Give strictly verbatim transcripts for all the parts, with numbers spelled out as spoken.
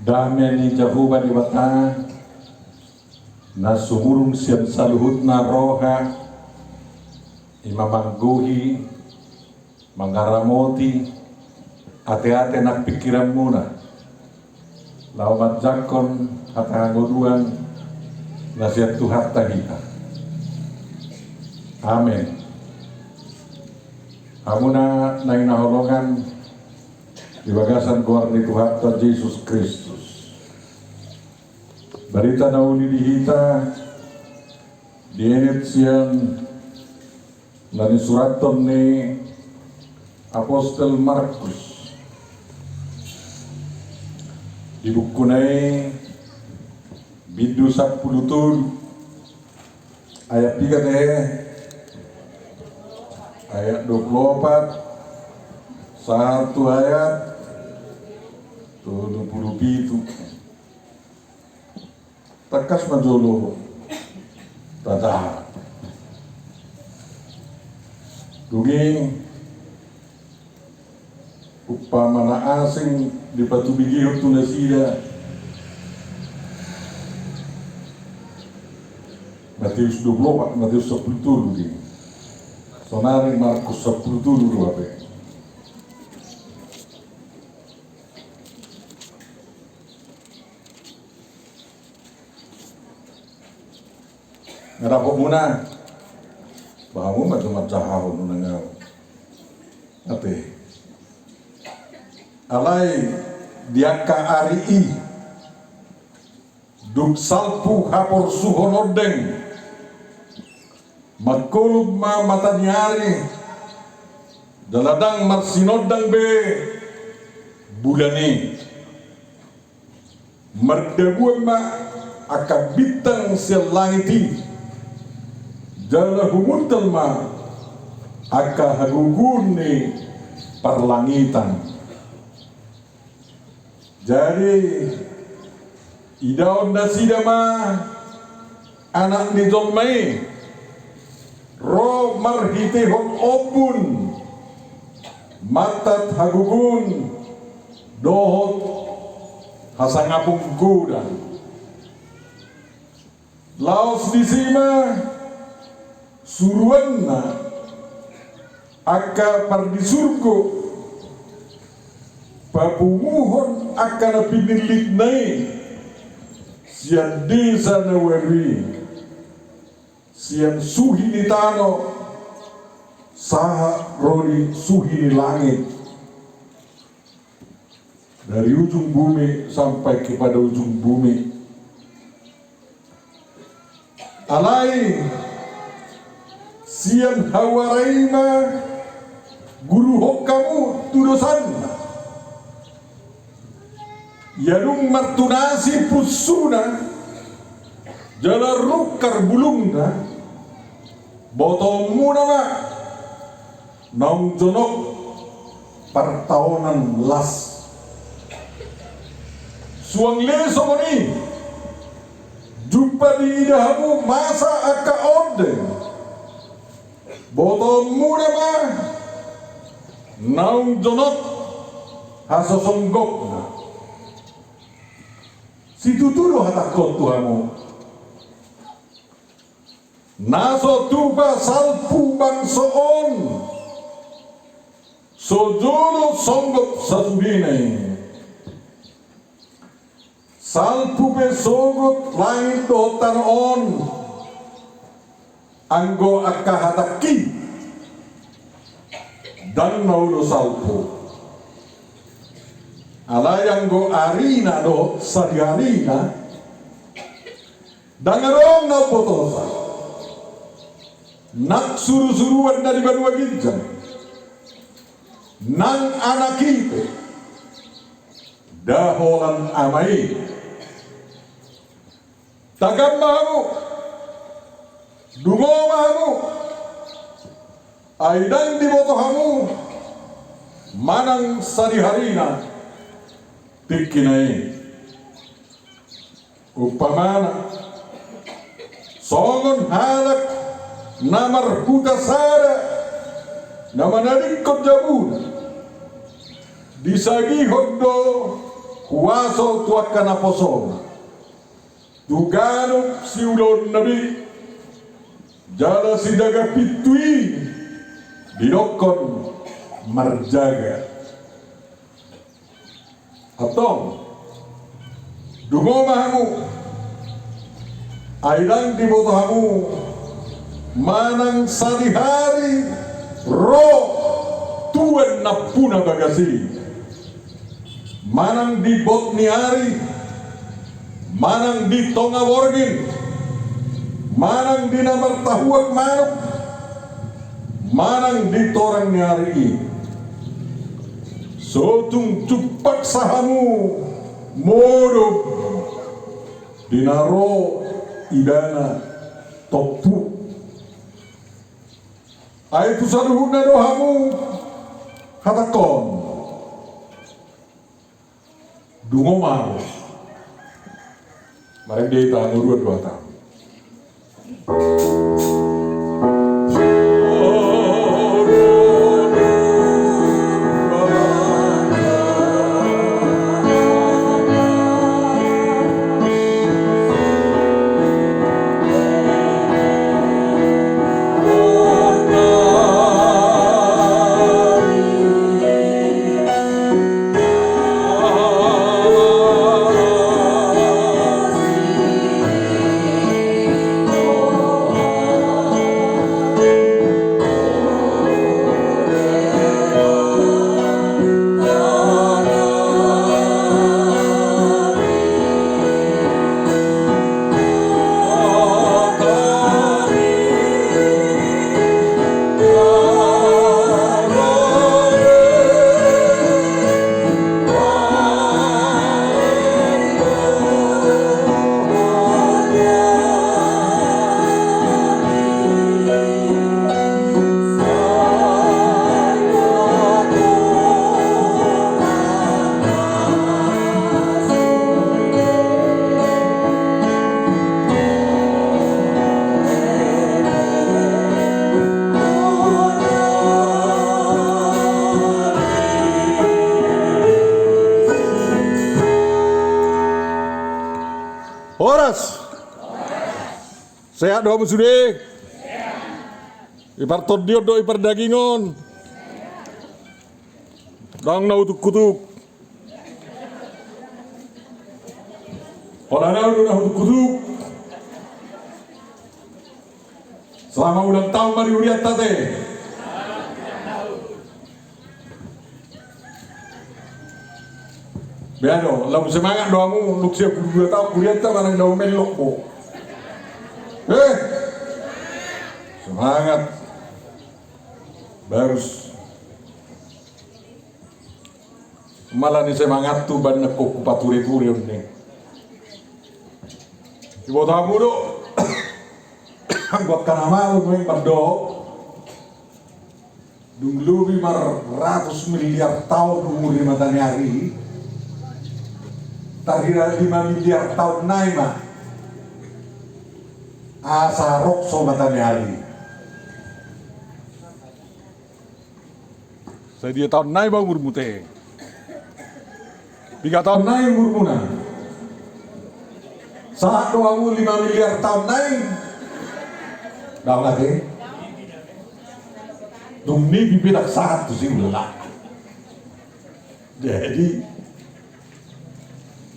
Dame ni Jahowa Debata, na sumurung sian saluhutna roha, i ma manggohi, mangaramoti ateate nang pingkiranmuna, laho manjangkon hata hangoluan na sian Tuhanta hita. Amen. Hamuna na hinaholongan di bagasan goar ni Tuhanta Jesus Kristus. Barita na uli di hita dienet sian na nisurathon ni apostel Markus. Di bukuna i bindu sampulu tolu, ayat piga tehe? Ayat dua pulu opat sahat tu ayat tolu pulu pitu. Tangkas ma jolo tajaha. Dung i umpama na asing dipatubegehon tu nasida. Matius dua pulu opat, Matius sampulu tolu di. Sonari Markus sampulu tolu do hape. Nga dapot muna. Bah hamu ma jolo manjahahon nang au. Ate. Alai di angka ari i, dung salpu haporsuhon ondeng, mangkolom ma mata ni ari, jala ndang marsinondang be bulan i. Mardabuan ma angka bintang sian langit i, jala humuntal ma angka hagogoon ni parlangitan. Jadi idaon nasida ma Anak ni jolma i ro marhitehon ombun, mantat hagogoon dohot hasangapon godang. Laos disi ma suruanna angka pardisurgo papunguhon angka na pinillitna i sian desa na ualu i, sian suhi ni tano sahat ro di suhi ni langit. Dari ujung bumi sampai kepada ujung bumi. Alai sian hau ari i ma guruhon hamu tu dosanna. Ia dung martunasi punsuna jala rungkar bulungna, botoonmuna ma naung jonok partaonan las. Suang le songon i, jumpa diida hamu masa angka ondeng, botoonmuna ma naung jonok hasosonggopna. Situtu do hatangkon tu hamu, na so tupa salpu bangso on so jolo songgop sasudena i. Salpu pe sogot langit dohot tano on, anggo angka hatangki ndang na olo salpu. Alai anggo arina dohot sariarina, ndang adong na umbotosa. Nang surusuruan na di banua ginjang, nang anak i pe, nda holan ama i. Tagam ma hamu, dungo ma hamu, ai ndang diboto hamu manang sariarina tingkina i. Umpamana, songon halak na marhuta sada na manadingkon jabuna, disagihon do Huaso tu angka naposona, tu ganup siulaonna be, jala sijaga pintu i didokkon marjaga. Antong, dungo ma hamu. Ai ndang diboto hamu manang sadihari ro tuan nampuna bagas i, manang di bot ni ari, manang di tonga borngin, manang di na martahuak manuk, manang di torang ni ari i. So tung jumpang sa hamu modom di na ro ibana tompu. Ai tu saluhutna do hamu hatangkon. Dungo ma ro. Marende hita, nguruan do hata. Horas. Sehat do hamu sude? I partondion dohot i pardagingon. Ndang na hutukhutuk. Holan ahu do na hutukhutuk. Selamat ulang tahun ma di hurianta ate. Bea do, laho semangat do hamu, dung sia pulu dua tahun hurianta manang na umellok ho. Eh! Semangat. Bagus. Mala ni semangat tu ban nangkok ku pature-ture on ne. Diboto hamu do. Anggo angka na maol memang do. Dung lobi marratus miliar taon umur ni mataniari, tarhira lima miliar taon nai ma asa rokso mataniari. Sadia taon nai ma umurmu te? Piga taon nai umurmuna? Sahat do hamu lima miliar taon nai? Daong ate. Dung nipi pe ndang sahat tusi, ulala. Jadi,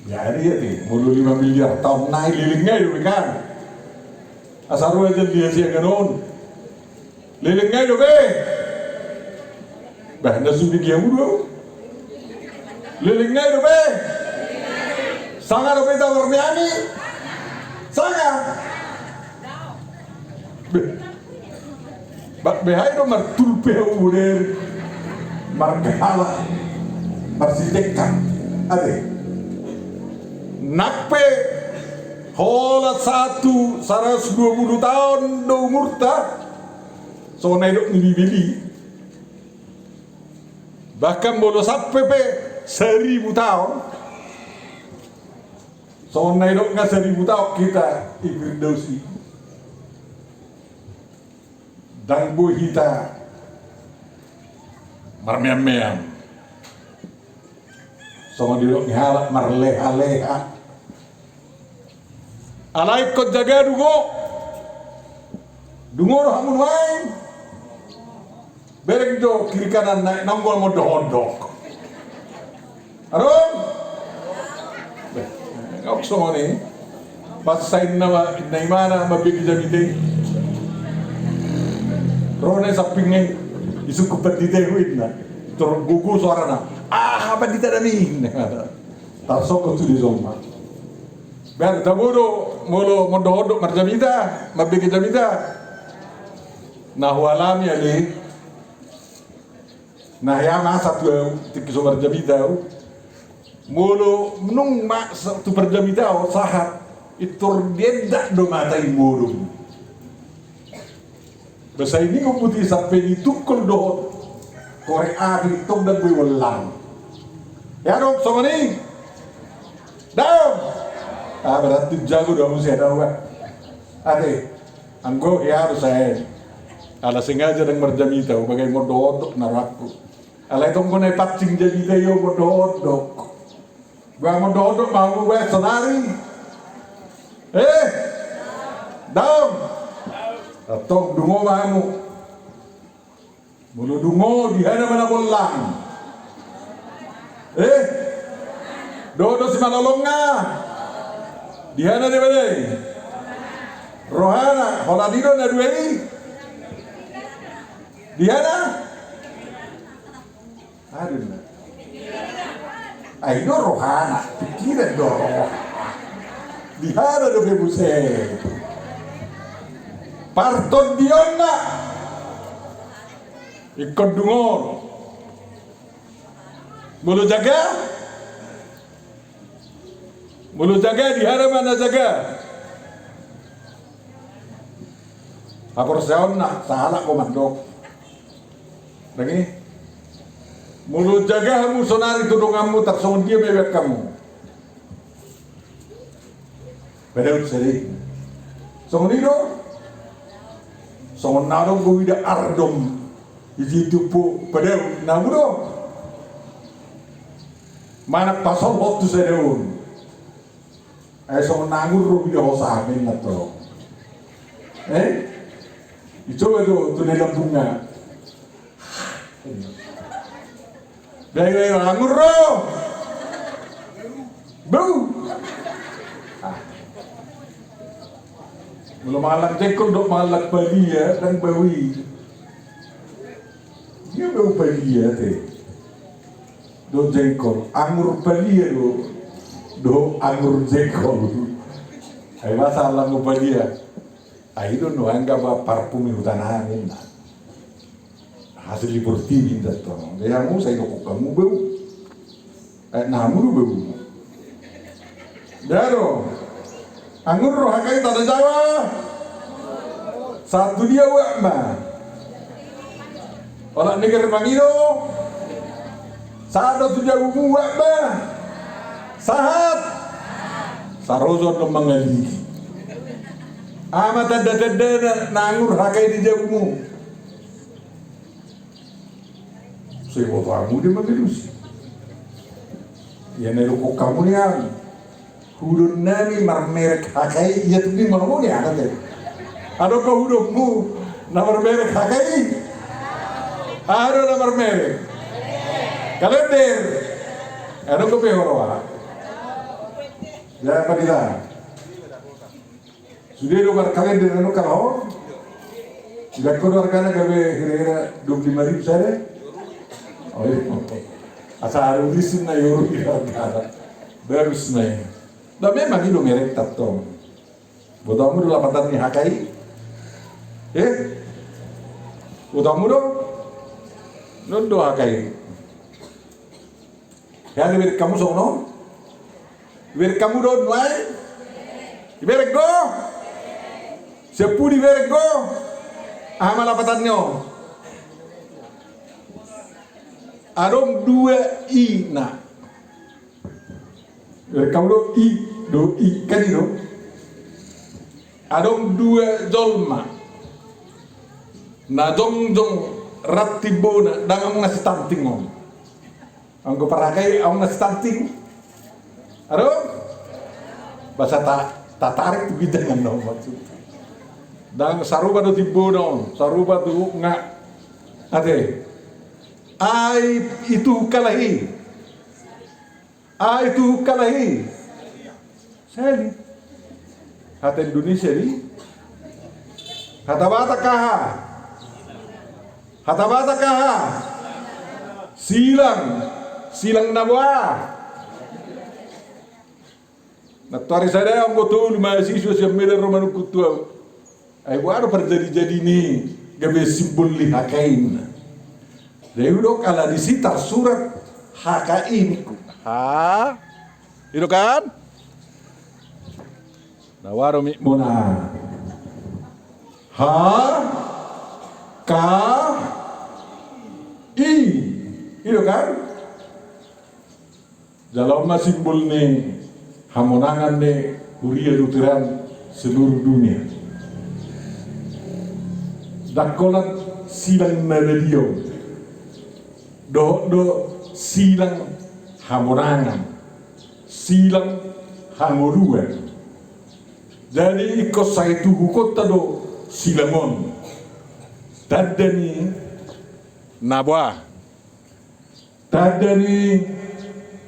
jadi ate, molo lima miliar taon nai leleng nai do be kan. Asa ro aja dia siaga non. Leleng ngai dope. Bah, na sude dia mulu. Leleng ngai dope. Sanga dope tawar ni ami. Sanga. Be. Ba, behai do martulpe uder. Margala. Marsitekan. Ade. Nang pe holan satu saratus dua puluh taon do umurta. Songon na didok ni Bibel i, bahkan molo sampe pe saribu taon, songon na didok nga saribu taon hita i Firdaus i, ndang boi hita marmeam-meam. Songon didok ni halak marleha-leha. Alai ingkon jaga dungo. Dungo do hamu nuaeng. Bereng do kiri kanan na, naung gondok-gondok. Adong? Beh, ngok songon i. Pas sainna ma, inna imana mambege jamita i. Ro na i sampingna i. Isungkun pandita i, inna. Tor gogo soarana. Ah, pandita nami. Tarsonggot tu dia jolma. Baen tabo do molo mondok-ondok marjamita, mambege jamita. Na hualami ale. Na hea masa tu au, tingki so marjamita au. Molo nunga ma sa-, tu parjamita au, sahat. Intor diendak do mata i modom. Basa i ni umbuti sampe ni tungkol dohot korek api tong dan boi wollang. Ya dong, songon i. Daong. Ah, berarti jago do muse daong, ah. Ate, anggo ya harus saya. Ala sengaja dang marjamita, bagai mondok-ondok na rakku. Alai tong gona pancing jamita i, mondok-ondok. Ba mondok-ondok ma hamu ba sonari. Eh? Daong. Antong dungo ma hamu. Molo dungo, di hana ma na bollang? Eh? Dohot do simalolongna. Di hana di bade? Rohana. Holan i do na dua i? Di hana? Adong na. Ai do rohana, pikiran do roha. Di hana do be muse? Partondionna. Ingkon dungo. Molo jaga? Molo jaga, di hana ma na jaga? Haporseaonna, sahalak do mandok. Dang i? Molo jaga hamu sonari tu donganmu, tarsongon dia ma ibaen hamu? Padahut sede. Songon i do. Songon na adong do huida ardom. Isi tupu padahut na hamu do. Manang pasol hot tu sada on. Ai songon na angur do huida hosa amen na tolong. Eh? Icoba do tu na i lambungna. Bau, bau, angur do. Bau. Ah. Molo mangallang jengkol dohot mangallang palia, dang bau i. Dia bau palia te. Dohot jengkol, angur palia do. Dohot angur jengkol. Ai masa allang palia. Ai do nuaeng gabe parfum i huta nami na. Hasil ni portibi inda tong. Gaya mu sai dokok hamu bau. Eh, na hamu do bau. Dia do. Angur do hakai tano Jawa. Sahat tu dia uak ma. Olat neger mangido. Sahat do tu jabu mu uak ma. Sahat. Saroson do mangaligi. Aha ma tanda-tanda na, na angur hakai di jabu mu? So iboto hamu dia mangalusi. Ia na idokok hamu nian. Hudon nami marmerek hakai, ia tu ni mau nian ate. Adong do hudonmu na marmerek hakai? Aha do na marmerek? Kalender. Adong do pe horoa. Ya, apa kita? Sude do markalender anu kalahon. Ibaen ho do argana gabe hira-hira dua puluh lima ribu sada. Oh, iya. Asa haru risin na yoru di argana. Bagus na i. Ba memang i do merek tatong. Botomu do lapatan ni hakai. Eh? Botomu do? Non do hakai. Ya, diberek hamu songon on. Diberek hamu do nuaeng? Diberek do? Sian pudi diberek do? Aha ma lapatanna on? Adong dua i na. Diberek hamu do i, do i, kan i do. Adong dua jolma na jongjong rap timbona, dang nunga sitanting on. Anggo parhakai aung na stunting. Aro? Basa ta, tatarik tu ginjangan na maksud. Ndang sarupa do timbona on, sarupa tu nga. Ate. Ai itu kalahi. Ai itu kalahi. Sali. Hata Indonesia di. Hata Batak aha? Hata Batak aha? Silang. Silang na boha? Nantoari sada anggo tolu mahasiswa sian Medan ro manungkun tu ahu. Ai boha do parjadi-jadi ni gabe simbol ni H K I na. Jadi hudok ala disi tarsurat H K I ningku. Ha? Ido kan? Na waro mi mona. Ha? Ka? I. Ido kan? Jala on ma simbol ni hamonangan ni huria Lutheran seluruh dunia. Ndang holan silang na badia on. Dohot do silang hamonangan, silang hangoluan. Jadi ingkon sai tuhukonta do silang on. Tanda ni na boha. Tanda ni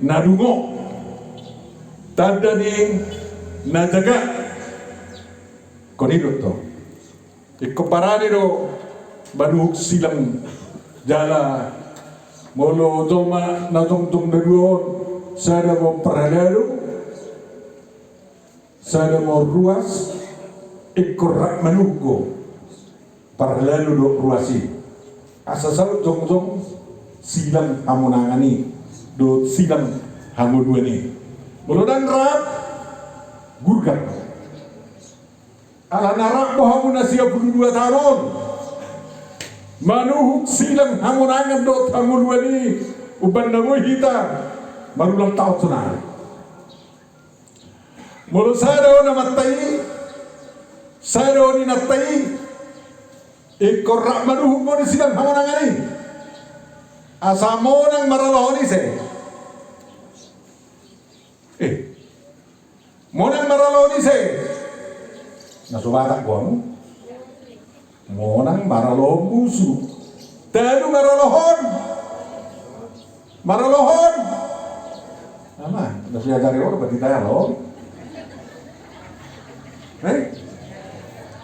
na dungo. Tanda ni na jaga. Ingkon i do tong. Ingkon barani do manuhuk silang jala molo jolma na jongjong na dua on, sada ma parhalado, sada ma ruas, ingkon rap manuhuk do parhalado dohot ruas i. Asa saut jongjong silang hamonangan i dohot silang hangoluan i. Molo ndang rap, gurgak. Ala na rap do hamu na sia pulu dua taon on manuhuk silang hamonangan dohot hangoluan i, umbahen na boi hita marulang taon sonari. Molo sada do amanta i, sada do inanta i, ingkon rap manuhuk do silang hamonangan i. Asa monang maralohon ise. Eh, monang maralohon ise? Na so Batak do hamu. Monang maralohon musu. Talu maralohon. Maralohon. Ama, na so diajari on berarti talu. Eh?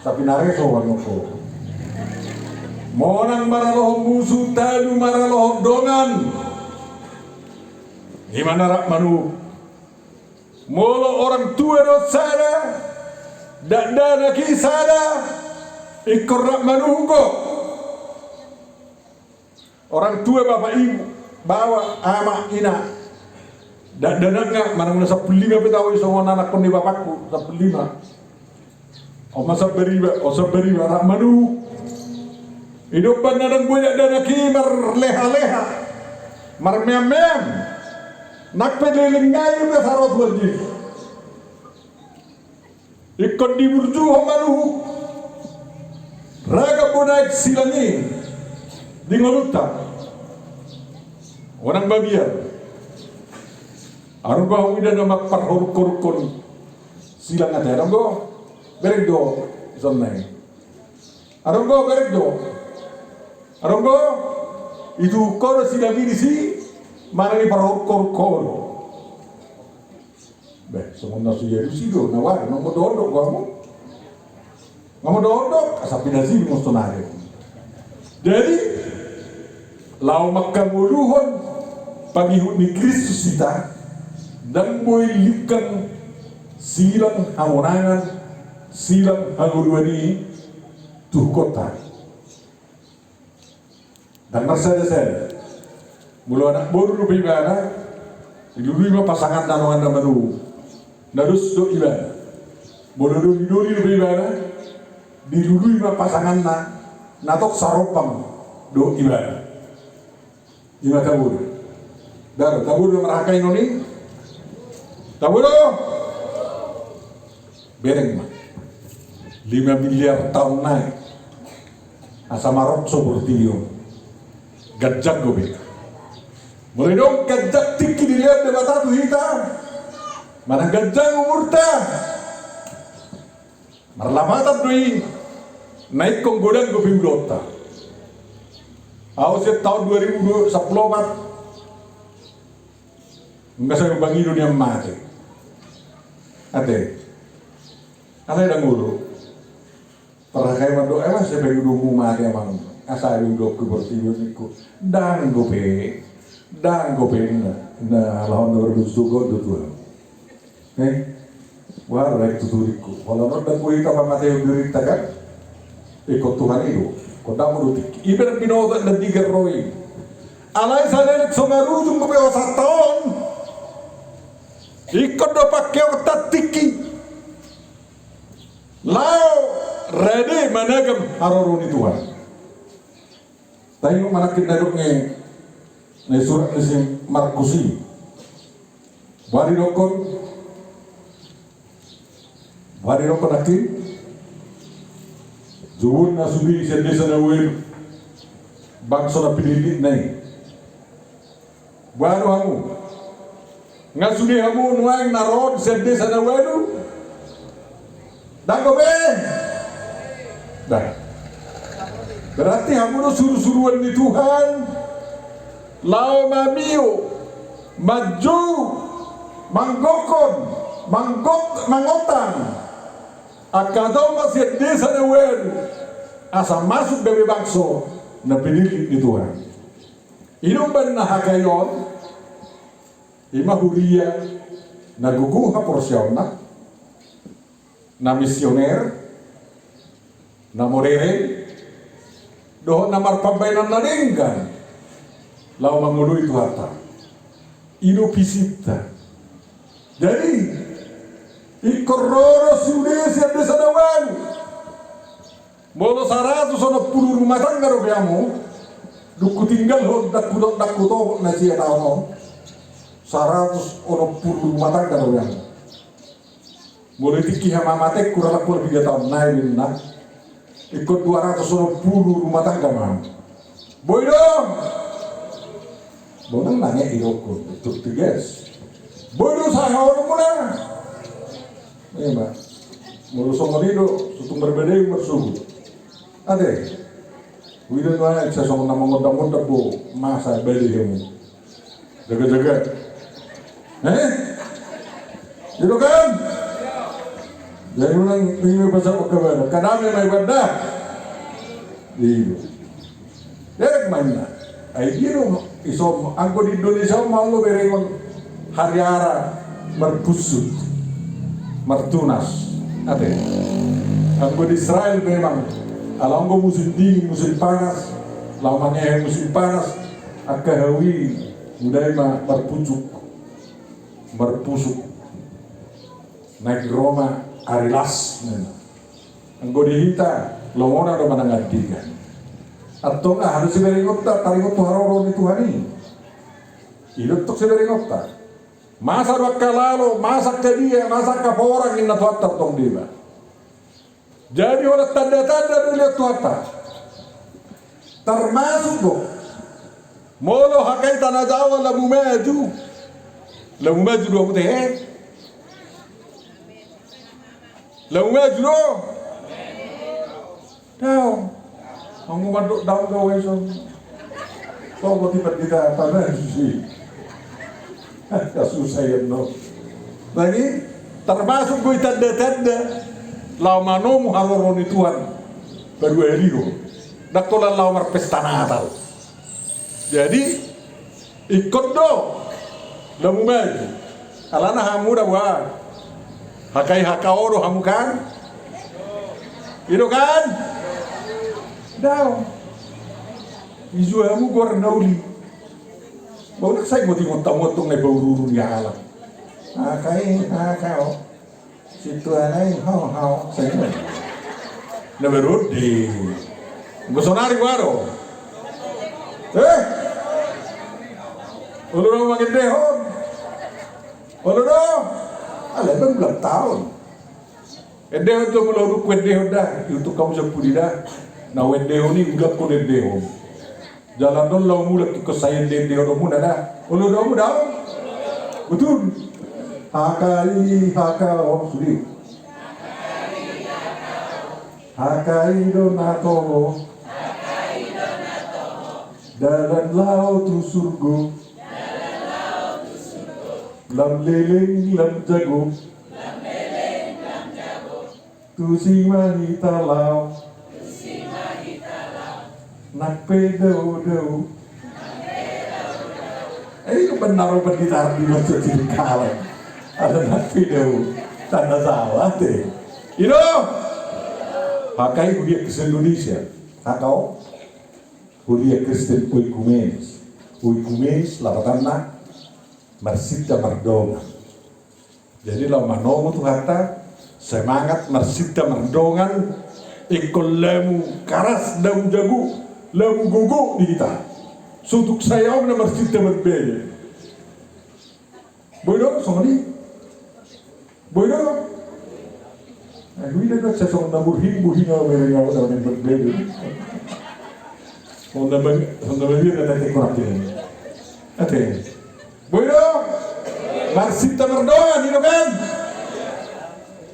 Tapi na reso wano ko. Monang maralohon musu, talu maralohon dongan. I ma na rap manuhuk. Molo orang tua do sada, dakdanak i sada, ingkon rap manuhuk do. Orang tua, bapak ibu, baoa, ama, ina, dakdanak nga, manang na sampulu lima pe taon i songon anakkon ni bapakku, sampulu lima. On ma sambariba, on sambariba, rap manuhuk. I do umbahen na ndang boi dakdanak i marleha-leha, marmeam-meam. Nang pe leleng nai pe saro tu anjing. Ingkon diburjuhon manuhuk. Ragam bona silang i di ngolunta. Unang mabiar. Adong do ahu huida na mamparhoruk-horukkon silang, ate, adong do. Bereng do ison nai. Adong do, bereng do. Adong do. Ituhuk ho do silang i disi, manang diparhoruk-horuk ho do. Beh, songon na so dialusi do, na wari, nga modok-dok do hamu. Nga modok-dok, asa pinasini ma sonari. Jadi, laho manghangoluhon pangihut ni Kristus hita, ndang boi lingkang silang hamonangan, silang hangoluan i tuhukonta. Ndang marsada-sada. Molo anak boru dope ibana, dilului ma pasanganna donganna manuhuk. Na dos do ibana. Molo doli-doli dope ibana, dilului ma pasanganna, na tong sarompang do ibana. I ma tabo do. Daro, tabo do marhakai noni? Tabo do? Bereng ma. Lima miliar taon nai. Asa marokso portibi on. Ganjang dope. Molo adong ganjang tingki dilehon Debata tu hita, manang ganjang umurta, marlapatan do i na ingkon godang dope ulaonta. Ahu sian taon dua ribu sampulu opat, nunga sai hupangido nian mate. Ate. Alai ndang olo. Parhaka i mandok, "Ema, sai pangidomu mate, amang? Asa adong dohot portibi on," ningku. "Ndang dope, ndang dope," ninna. Ninna, "Alai on do, marlucu do Tuhan." Eh? Boha do aek tutu, ningku. Holan on ndang huhita pamatehon dirinta, kan? Ingkon Tuhan i do. Ingkon ndang molo tingki. I pe ndang binoto, ndang digar ro i. Alai saleleng so marujung dope hosanta on, ingkon do pangkeonta tingki laho rade managam haroro ni Tuhan. Taingot ma nangkin na didok ni, na disurat ni si Markus i. Boha didokkon? Boha didokkon nangkin? Jobon na sude sian desa na ualu, bangso na pinillitna i. Boha do hamu? Nga sude hamu nuaeng na ro sian desa na ualu? Ndang dope? Ndang. Berarti hamu do surusuruan ni Tuhan laho mamio, manjou, manggokhon, manggok-, mangotang angka dongan sian desa na ualu, asa masuk gabe bangso na pinillit ni Tuhan. I do umbahen na hagari on, i ma huria na gogo haporseaonna, na misioner, na modern, dohot na marpambahenan na denggan laho mangoloi Tuhanta. I do visinta. Jadi, ingkon ro do sude sian desa na ualu. Molo saratus onom pulu rumah tangga dope hamu, dung hutinggalhon, ndang hutop, ndang hutop na sia taon on, saratus onom pulu rumah tangga dope hamu. Molo di tingki hamamatengku, ra pola piga taon nai ninna, ingkon dua ratus onom pulu rumah tangga ma. Boi do? Boi do, nang i didokkon, tuk tigas. Boi do sahaholonmuna? Ima. Molo songon i do, so tung marbadai marsogot. Ate. Huida nuaeng, sai songon na mangondang-ondang do masa, badai hamu. Jaga-jaga. Eh? I do kan? Jadi ulang minggu pasal kabar. Kadame mai banda. I do. Derek ma ninna. Ai i do, ison, anggo di Indonesia on ma anggo berengon hariara marpunsut, martunas. Ate. Anggo di Israel memang, ala anggo musim dingin, musim panas, laho mangehe musim panas, angka hau i, mudai ma marpucuk, marpusuk. Naeng ro ma ari las, ninna. Anggo di hita, lomona do manang andigan. Antong aha do siberengonta, taringot tu haroro ni Tuhan i? I do antong siberengonta. Masa do angka lalo, masa angka dia, masa angka porang, ninna Tuhanta, antong deba. Jadi holan tanda-tanda do dilehon Tuhanta. Termasuk do, molo hata i Tana Jawa, lamu maju. Lamu maju do, hamu tahe? Lamu maju do? Daong. Hamu mandok daong do, wai son. Sogot i pandita, Tana Jawa. Kasusah i, no. Jadi, termasuk do i tanda-tanda laho manomu haroro ni Tuhan paduahalihon. Ndang holan laho marpesta Natal. Jadi, ingkon do lamu maju. Alana hamu da boha, hata i hata o do hamu kan? I do kan? Daong. Ijo hamu goar na uli. Bau na sai moti monta-monta nai bau ruru ni halak. Hata i hata o. Situan ai, hau, hau, sai. Na berudi. Gosonari waro. Eh? Olo do mangendehon. Olo do. Alai baru ulang taon. Endehon jo molo hudok huendehon da. Iutuk hamu sampuli da. Na huendehon i, ulak ho endehon. Jala ndang laho mulak ingkon sai ende-endehonmuna da. Olo do hamu dao? Betul. H K I, H K O, sude. H K I do na toho. Dalan laho tu surgo. Lam leleng lam jago. Tusi ma hita laho. Nang pe dao-dao. Eh, itu benar benar di maksud sini kalah. Ada nang pe dao. Tanda salah deh. Itu. H K I Huria Kristen Indonesia. H K O. Huria Kristen Oikumenes. Oikumenes lapatanna marsinta mardongan. Jadi laho manomu Tuhanta, semangat marsinta mardongan, ingkon lamu karas, lamu jago, lamu gogo di hita. Sutuk sai aum na marsinta marbege. Boi do songon i? Boi do? Ai huida do sai songon na murhimbu hina mereng au na marbege. Songon na mabir na tete kurang ini. Ate. Boi do? Marsinta mardongan, i do kan?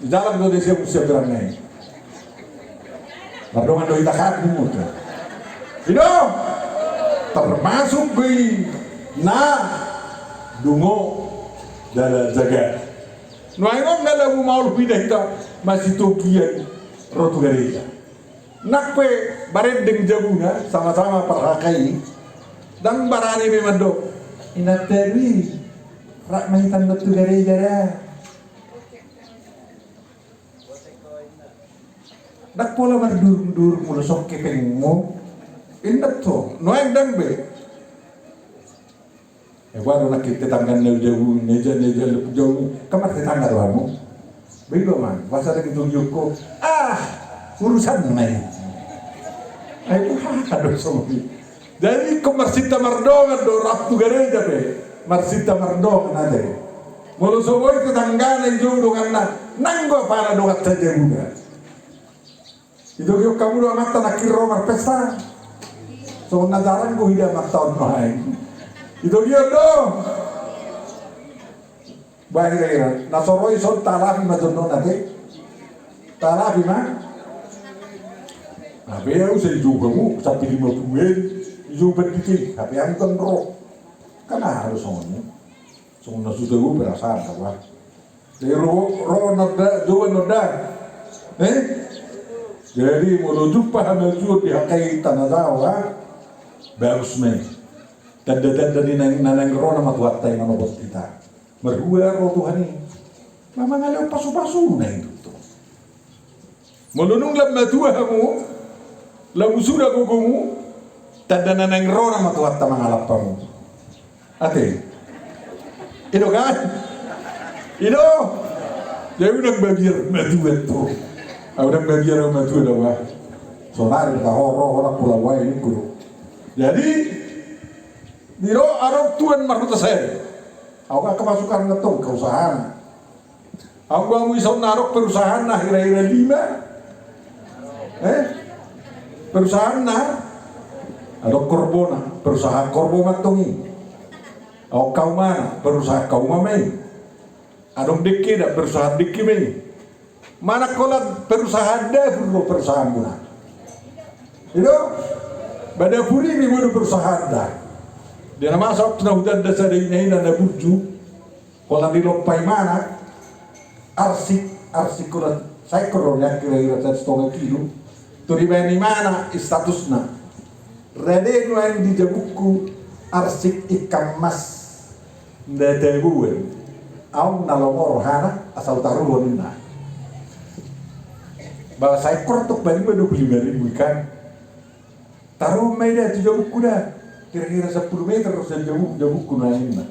Jalan do disi siap berang nai. Mardongan do hita kan, i do. Termasuk do i na dungo dalan jaga. Nuaeng on nga lamu maol pinda hita masitokian ro tu gareja. Nang pe barendeng jabuna, sama-sama par H K I, ndang barani be mandok. Inanta i, rap ma hita ndok tu gareja da. Ndang pola mardurung-durung molo songke pengmu. Inanta, nuaeng ndang be. Eh, baru nak kita tangga neu jauh, neja, neja, lepu jauh. Kamar tetangga do hamu. Bego man, bahasa dari tunjuk ko. Ah, urusan main. Ayo, aduh, sorry. Jadi, ko marsinta mardongan do, rap tu gareja pe. Marsinta mardongan ate. Molo so boi tetanggana i jou donganna, nanggo apana dongan saja juga. Itogion hamu do amanta nangkin ro marpesta. Songon na jarang do huida amanta on nuaeng. Itogion do. Bah, hira-hira na so ro i son taalapi ma jonnona ate. Taalapi ma. Hape au sai jou hamu sampe lima puluh en. Jou panditi hape au kan ro. Kan aha do songon i. Songon na sude hu perasaan au bah. Jadi ro, ro nonda, jou nonda. Eh? Jadi molo jumpa hamajuon di H K I Tanah Jawa, bagus ma i. Tanda-tanda ni naeng, na naeng ro nama Tuhanta i manopot hita. Marhua ro Tuhan i. Memang ale pasu-pasu na itu tuh. Molo nunga lam matua hamu, lam suda gogomu, tanda na naeng ro nama Tuhanta mangalap hamu. Ate. I do kan? I do. Jadi unang babiar matua tu. Ah, unang babiar matua da bah. Sonari da ho ro, ho ro, pulau wae ni guru. Jadi, di ro arok tuan marhuta saya. Au ka kemasukan ngetong ke usaha. Anggo hamu ison na adong perusahaanna hira-hira lima. Eh? Perusahaanna adong korbona, perusahaan korbo ma antong i. Adong kaumana, perusahaan kauma ma i. Adong dengkena, perusahaan dengke ma i. Manang holan perusahaan dapur do perusahaanmuna. I do? Ba dapur i ma i do perusahaanna. Dia na masa waktu na hutanda sada ina-ina na burju. Holan dilompa imana, arsik, arsik holan saekor do nian hira-hira satu setengah kilo. Tu dibaen imana statusna. Rade nuaeng di jabungku arsik ikan mas. Nda taboan. Au na lomo rohana asa hutaruhon ninna. Ba saekor tok baen ma dua puluh lima ribu ikan. Taruhon ma i da tu jabungku da. Kira-kira sepuluh meter sian jabung, jabungku nuaeng ninna.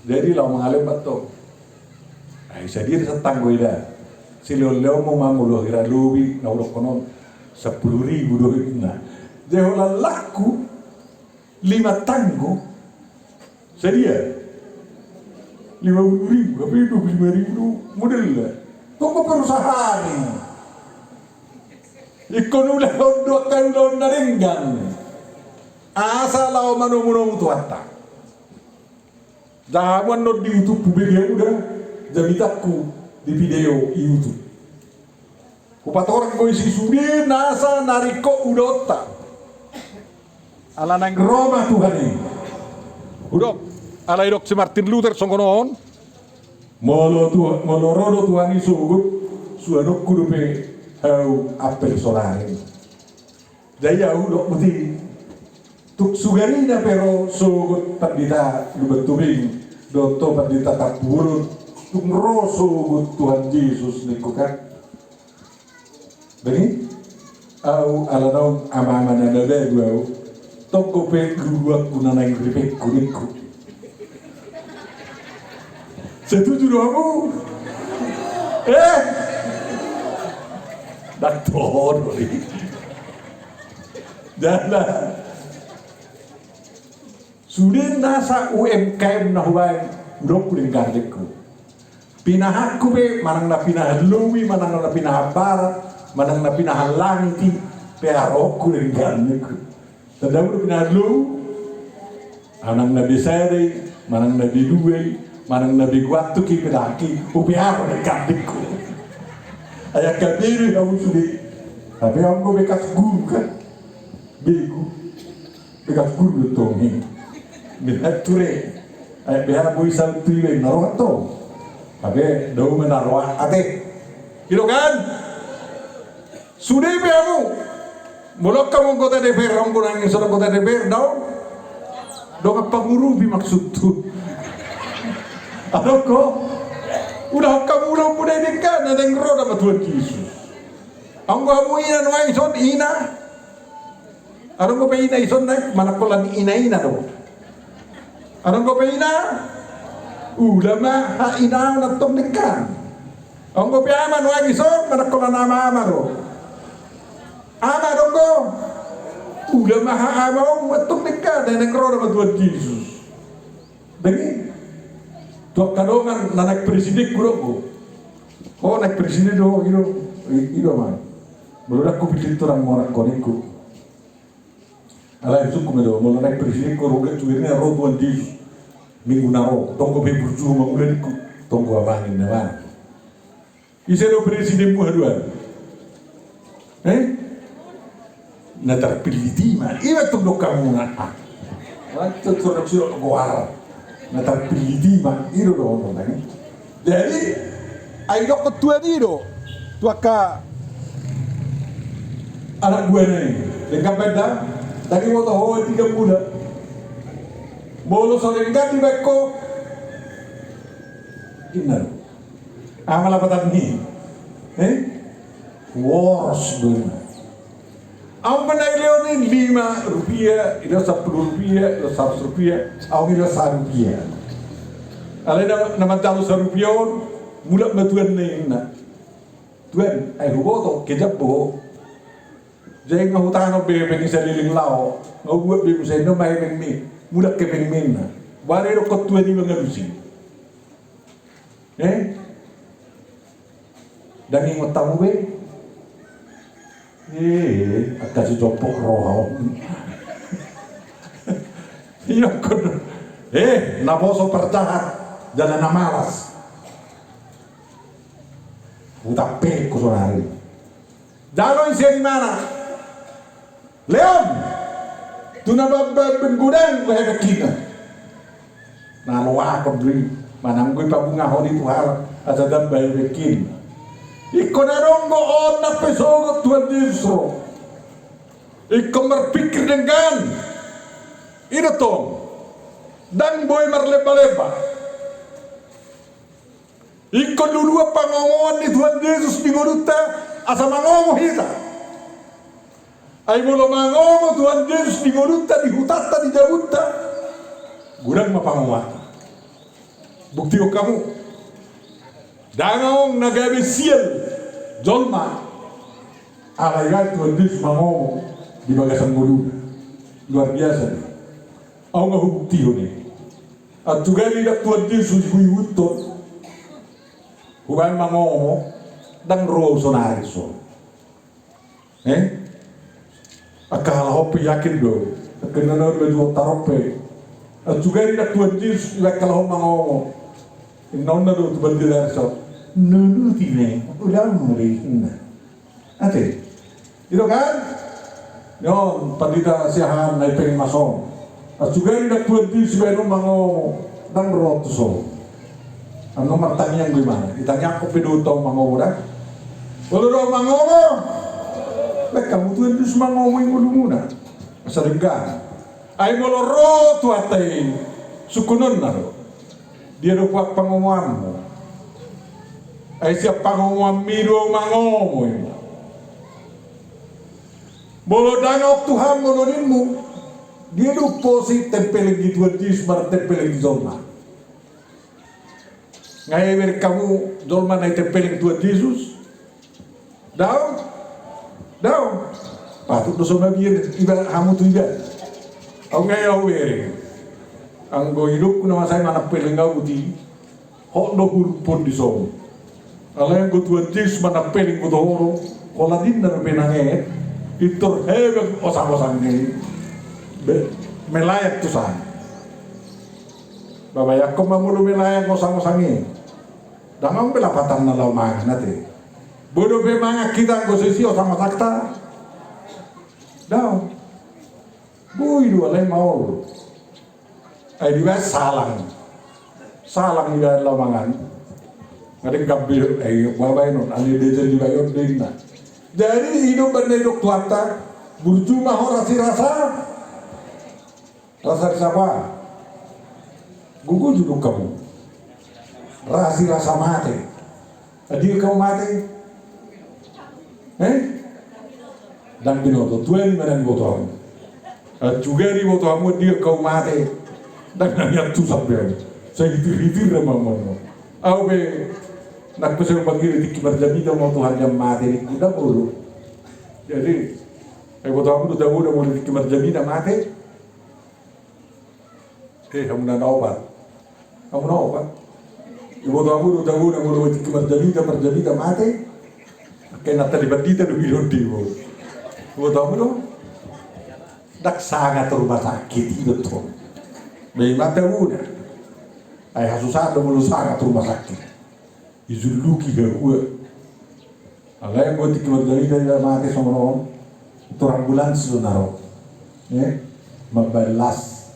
Jadi laho mangalehon ma antong. Ai sadia do satanggo i da. Silehon-lehonmu ma molo hira lobi na hudokkon on. Sepuluh ribu do ninna. Jadi holan laku lima tanggo. Sadia? Lima puluh ribu, hape dua puluh lima ribu do modelna. Tong ma perusahaan i. Ingkon ulaon do angka ulaon na denggan. Asa laho manomu-nomu Tuhanta. Jaha hamu annon di YouTube, hubege hamu da jamitanku di video YouTube. Hupatorang do disi sude nasa na ringkot hudohonta. Ala naeng ro ma Tuhan i. Hudok, ala didok si Martin Luther songon on. Molo Tuhan, molo ro do Tuhan i sogot, suanonku dope hau ampir sonari. Jadi au dok boti. Tung sugarina pe ro sogot Pandita Lumban Tobing, dohot Pandita Tampubolon, tung ro sogot Tuhan Jesus ningku kan. Bagi au ala naung ama-ama na baru au, tonggo pe luluanku na naeng ripengku ningku. Setuju do hamu? Eh? Ndang toho do i. Jala sude nasa U M K M na hubaen, hudohonku denggan ningku. Pinahanku pe manang na pinahan lowi, manang na pinahan barat, manang na pinahan langit i, pe harohonku denggan ningku. Tanda do pinahan lowi. Manang na B sada i, manang na B dua i, manang na B dua tuk i, pinahanki, hupeaho denggan ningku. Ai angka B do i hamu sude. Tapi au anggo bekas guru kan. Begu. Bekas guru do tong i. Beha ture. Ai beha boi saut tu iba i na roa tong. Tapi dao ma na roa ate. I do kan? Sude pe hamu. Molo hamu anggota D P R, hamu nangkin so anggota D P R, dao? Dongan pangurupi maksudhu. Adong ho? Ulaon hamu ulaonmuna i denggan, na naeng ro nama Tuhan Jesus. Anggo hamu ina nuaeng ison ina. Adong dope ina ison na manangkolan ina-ina do. Adong dope ina, ula ma hainaon antong denggan. Anggo pe ama nuaeng ison manangkolan ama-ama do. Ama adong do, ula ma haamaon antong denggan, na naeng ro nama Tuhan Jesus. Denggan. Tu angka dongan na naeng presiden hudok ho. Ho naeng presiden do ho, i do, i do ma. Molo ndang hupillit ho ndang monang ho ningku. Alai husungkun ma do, molo naeng presiden ho, ro do tu i na ro Tuhan Jesus. Minggu na ro, tonggo pe burju mangula ningku. Tonggo amang ninna ma. Ise do presidenmu haduan? Eh? Na tarpillit i ma. Iba tung dok hamu na. Ah. Mantap, sudah sudah goar. Na tarpillit i ma. I do dohonon nami. Jadi, ai dokkon Tuhan i do tu angka anak buahna i. Denggan pe da, tadi mau tahu tiga bulan. Molo so denggan dibaen ho. Inna. Aha ma lapatan ni? Eh? Boros do i. Au ma na dilehon i lima rupiah, dilehon sampulu rupiah, dilehon saratus rupiah, au dilehon sarupia. Alai na, na manjalo sarupia on, mulak ma tuanna, inna. Tuan, ai huboto, kejam do ho. Jadi nga hutahanon be hepeng i saleleng laho, nga hubuat be muse, inna ma hepengmi, mulak hepengmi, inna. Boha didokkon tuan i mangalusi? Eh? Ndang ingot hamu be? Eh, angka sijompok roha on. Idokkon do. Eh, naposo parjahat, jala na malas. Hutampek ho sonari. Jalo i sian imana. Lehon! Tu na bambaen godang do hepengkina. Na loakon do i, manang boi pabungahon i tu halak, asa tamba hepengkina. Ingkon adong do on na pe sogot Tuhan Jesus ro. Ingkon marpingkir denggan. I do tong. Ndang boi marlemba-lemba. Ingkon luluan pangomoan ni Tuhan Jesus di ngolunta, asa mangomo hita. Ai molo mangomo Tuhan Jesus di ngolunta, di hutanta, di jabunta, godang ma pangomoanta. Buktihon hamu. Ndang adong na gabe sial jolma, alai Tuhan Jesus mangomo di bagasan ngoluna. Luar biasa do. Au nga hubuktihon i. Antusi gari dak Tuhan Jesus huihuthon, hubaen mangomo, ndang ro au sonari so. Eh? Angka halak on pe yakin do. Angka na nauli baju otar on pe. Sugari ndang Tuhan Jesus, ibaen halak on mangomo. Ninna do tu pandita dison, nunuti ma ulaonmu do i, ninna. Ate. I do kan? Ninna pandita siahaan na i, pengmas on. Sugari ndang Tuhan Jesus, ibaen on mangomo, ndang ro tuson. Annon martangiang do imana. Itangiangkon pe do tu ahu mangomo da. Molo ro ahu mangomo, baen hamu Tuhan Jesus mangomo i ngolumuna. Asa denggan. Ai molo ro Tuhanta i, sungkunonna do. Dia do puak pangomoanmu? Ai sian pangomoanmi do ahu mangomo i. Molo ndang ahu Tuhan molo ninmu, dia do umposi tempeleng ni Tuhan Jesus, martempeleng ni jolma? Nga ibereng hamu jolma na itempeleng Tuhan Jesus? Daong? Daong? Patut do so mabiar iba hamu tu iba. Ahu nga ahu bereng. Anggo idokku na masa i manempeleng ahu boti, hot do huruphon dison. Alai anggo Tuhan Jesus manempeleng boto ho do, holan ninna dope nanget, pintor hebat osang-osang ni. Be, melayang tu san. Babayangkon ma molo melayang osang-osang i. Ndang adong be lapatan na laho mangan ate. Boi dope mangan hita anggo so disi osang-osangta? Daong. Boi do alai maol. Ai dibaen salang. Salang ibaen laho mangan. Nga denggan be, ai babaen on, alai diajar dibaen on do inna. Jadi i do umbaen na didok Tuhanta, burju ma ho rasirasa. Rasirasa apa? Gogo juduk hamu. Rasirasa mate. Andigan hamu mate? Eh? Ndang binoto. Tuani ma ndang diboto hamu. Sugari diboto hamu andigan hamu mate, ndang na nian tu sampe hamu. Sai hitir-hitir ma hamu. Ahu pe nang pe sai hupangido tingki marjamita ma Tuhan, jam mate ningku ndang olo. Jadi ai boto hamu do tabo na molo tingki marjamita mate? Eh, hamu na opat. Hamu na opat. Iboto hamu do tabo na molo tingki marjamita, marjamita mate? Angka inanta ni pandita do binondi bo. Iboto hamu do? Ndang sanga tu rumah sakit i do tong. Be mate hamu na. Ai hasusaan do molo sanga tu rumah sakit. Dijuluki hahua. Alai anggo tingki marjamita iba mate songon on, tor ambulans do na ro. Eh? Mambaen las.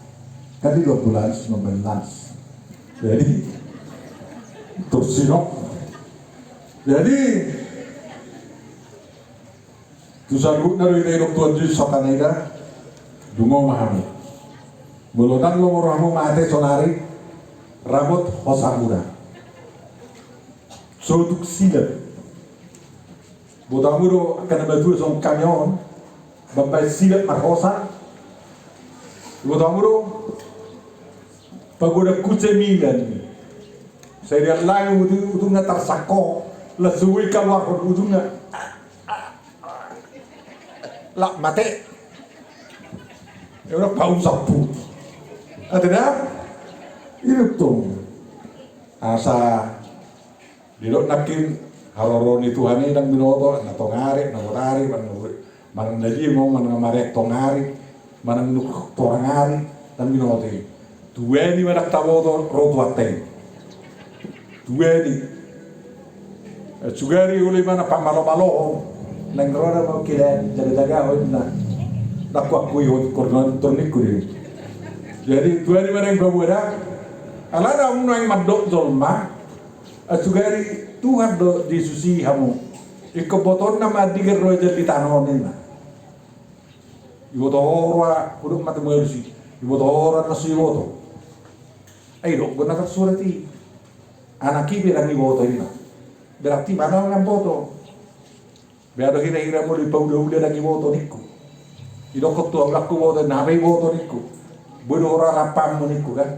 Kan i do ambulans, mambaen las. Jadi tor sinok. Jadi tu saluhutna do i didok Tuhan Jesus, sangkana i da. Dungo ma hamu. Molo ndang lomo rohamu mate saonari, ramot hosamuna. Sotuk silap. Iboto hamu do angka na matua songon hami on, mambaen silap marhosa? Iboto hamu do? Pagodangku cemilan. Sai diallangi uju-, ujungna tarsangko, langsung i kaluarhon ujungna. Lak mate. Ia udah pau sapu. Ate da? Hidup tong. Asa didok nangkin haroro ni Tuhan i ndang binoto, na tong ari, na botari, manang, manang na dia ma, manang mareak tong ari, manang nuk torang ari, ndang binoto i. Tuani ma ndang taboto ro Tuhanta i. Tuani. Sugari olo imana pamalo-malo ho. Naeng ro nama kilean jaga-jaga ho inna. Ndang kuakui ho kornantor ningku do i. Jadi tuani ma naeng paboa da. Alana hamu naeng mandok jolma. Sugari Tuhan do Jesus i hamu. Ingkon botonna ma andigan ro ijal di tano on inna. Iboto ho roha, hudok mate mualusi. Iboto ho roha na so iboto. Ai dok gona tarsurat i. Anak i pe ndang iboto inna. Berarti mana ndang boto. Be adong hira-hira molo ipaula-ula ndang iboto ningku. Idokkon tu ahu ndang huboto, nda pe iboto ningku. Boi do roha rampangmu ningku kan.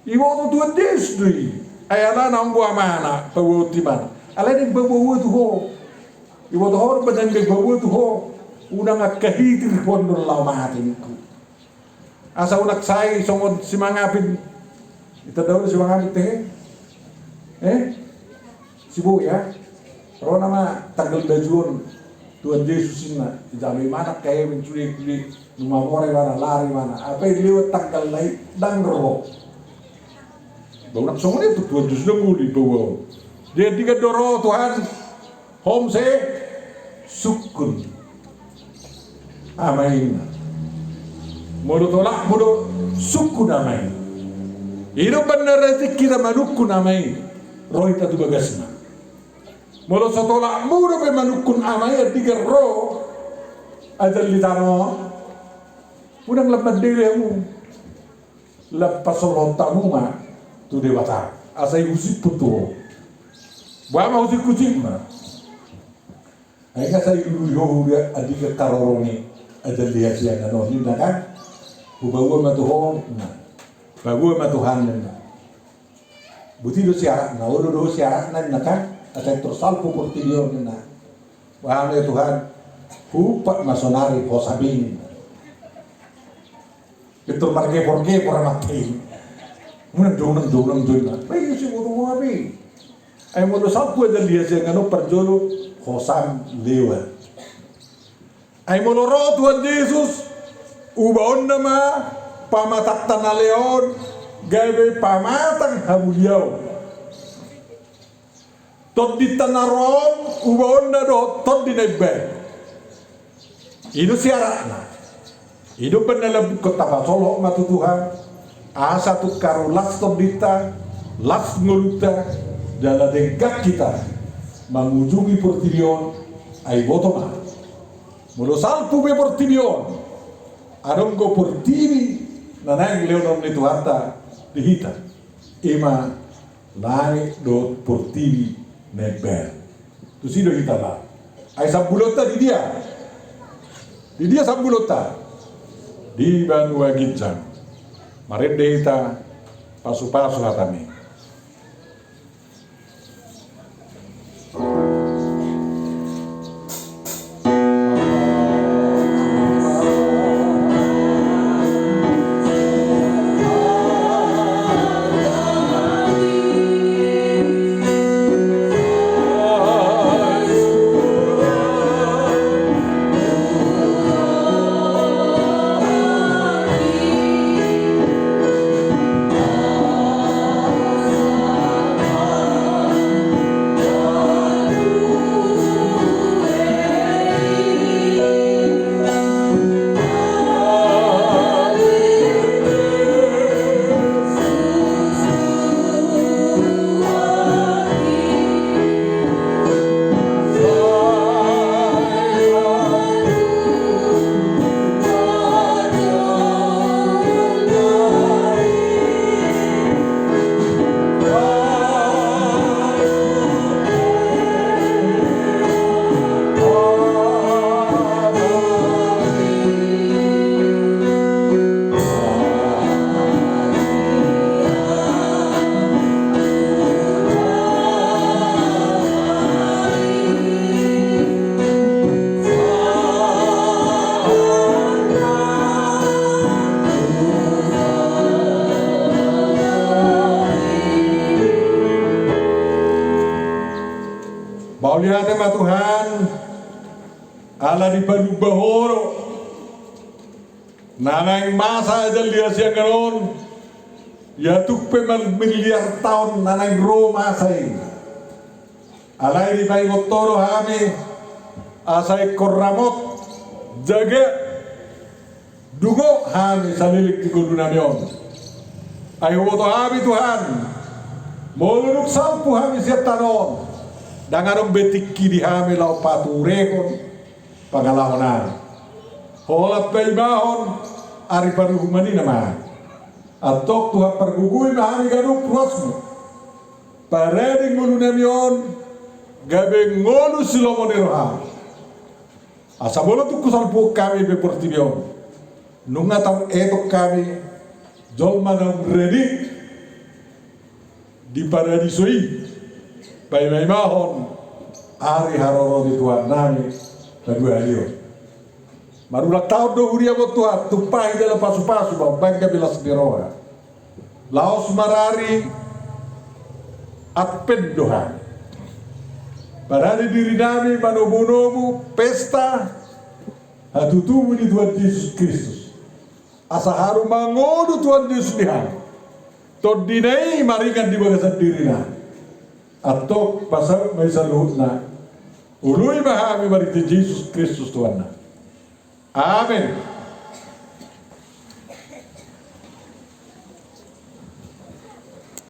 Iboto Tuhan Jesus do i. Ai alana anggo amana paboa tu imana. Alai ndang paboa tu ho. Iboto ho do manjadi ndang paboa tu ho. Unang angka hitir huondol laho mate ningku. Asa unang sai songon si Mangapin. Ita daun si Mangapin tehe. Eh? Si Boya. Ro nama tanggal dua Jun. Tuhan Jesus inna, ijalo imana kehe mencuri kuli, numa mora imana, lari imana. Alai lewat tanggal na i ndang ro. Ba unang songon i tu Tuhan Jesus, ndang uli baoa on. Dia diga do ro Tuhan, homse sungkun. Ama i inna. Molo tolapmu do sungkun ama i. I do umbahen na rajin hita manungkun ama i. Ro hita tu bagasna. Molo so tolapmu dope manungkun ama i, andigan ro ajal di tano on, unang lam mandele hamu, lam pasolhot hamu ma tu Debata asa ihusiphon tu ho. Boha ma husip-husip ma. Ai nga sai dilului ho huria andigan haroro ni ajal di hasiangan on, ninna kan? Hupaboa ma tu ho, ninna. Paboa ma Tuhan, ninna. Boti do siaratna, olo do siaratna, ninna kan? Asa tor salpu portibi on, ninna. Boha ma, ya Tuhan, huumpat ma sonari hosam i, ninna. Pintor margepor-gepor amanta i. Unang do, unang do, unang do, ninna. Ba i do siboto ho be. Ai molo salpu ajal di hasiangan on, parjolo hosam lewat. Ai molo ro Tuhan Jesus, ubaonna ma pamatangta na lea on gabe pamatang hamuliaon. Tondinta na ro on, ubaonna dohot tondi na imbaen. I do siaratna. I do umbahen na lam dungkon tapasolhot ma tu Tuhan, asa tung haru las tondinta, las ngolunta, jala denggan hita mangujungi portibi on. Ai boto ma. Molo salpu be portibi on, adong do portibi na naeng lehonon ni Tuhanta di hita. I ma langit dohot portibi na imbaen. Tusi do hita, ba. Ai sambulonta di dia? Di dia sambulonta? Di banua ginjang. Marende hita, pasu-pasu hatami. Mauliate ma Tuhan, ala dipalumba Ho do na naeng masa ajal di hasiangan on, ia tung pe mamiliar taon na naeng ro masa i. Alai dipaingot Ho do hami, asa ingkon ramot, jaga, dungo hami saleleng di ngolunami on. Ai huboto hami Tuhan, molo dung salpu hami sian tano on, ndang adong be tingki di hami laho paturehon pangalahonami. Holan paimahon ari paruhuman i nama. Antong Tuhan, pargogoi ma hami ganup ruasmu. Parade ngolunami on gabe ngolu silomo ni roham. Asa molo tung husalpuhon hami be portibi on, nunga taretong hami jolma naung ready di paradiso i, paimaimahon ari haroro ni Tuhannami paduahalihon. Marulang taon do huriam on Tuhan, tumpahi jala pasupasu ma umbahen gabe las ni roha. Laos marari Advent do hami. Barani dirinami manomunomu pesta hatutubu ni Tuhan Jesus Kristus, asa haru mangolu Tuhan Jesus di hami. Tondina i maringan di bagasan dirinami. Antong pasaut ma i saluhutna. Ului ma hami marhite Jesus Kristus Tuhannami. Amen.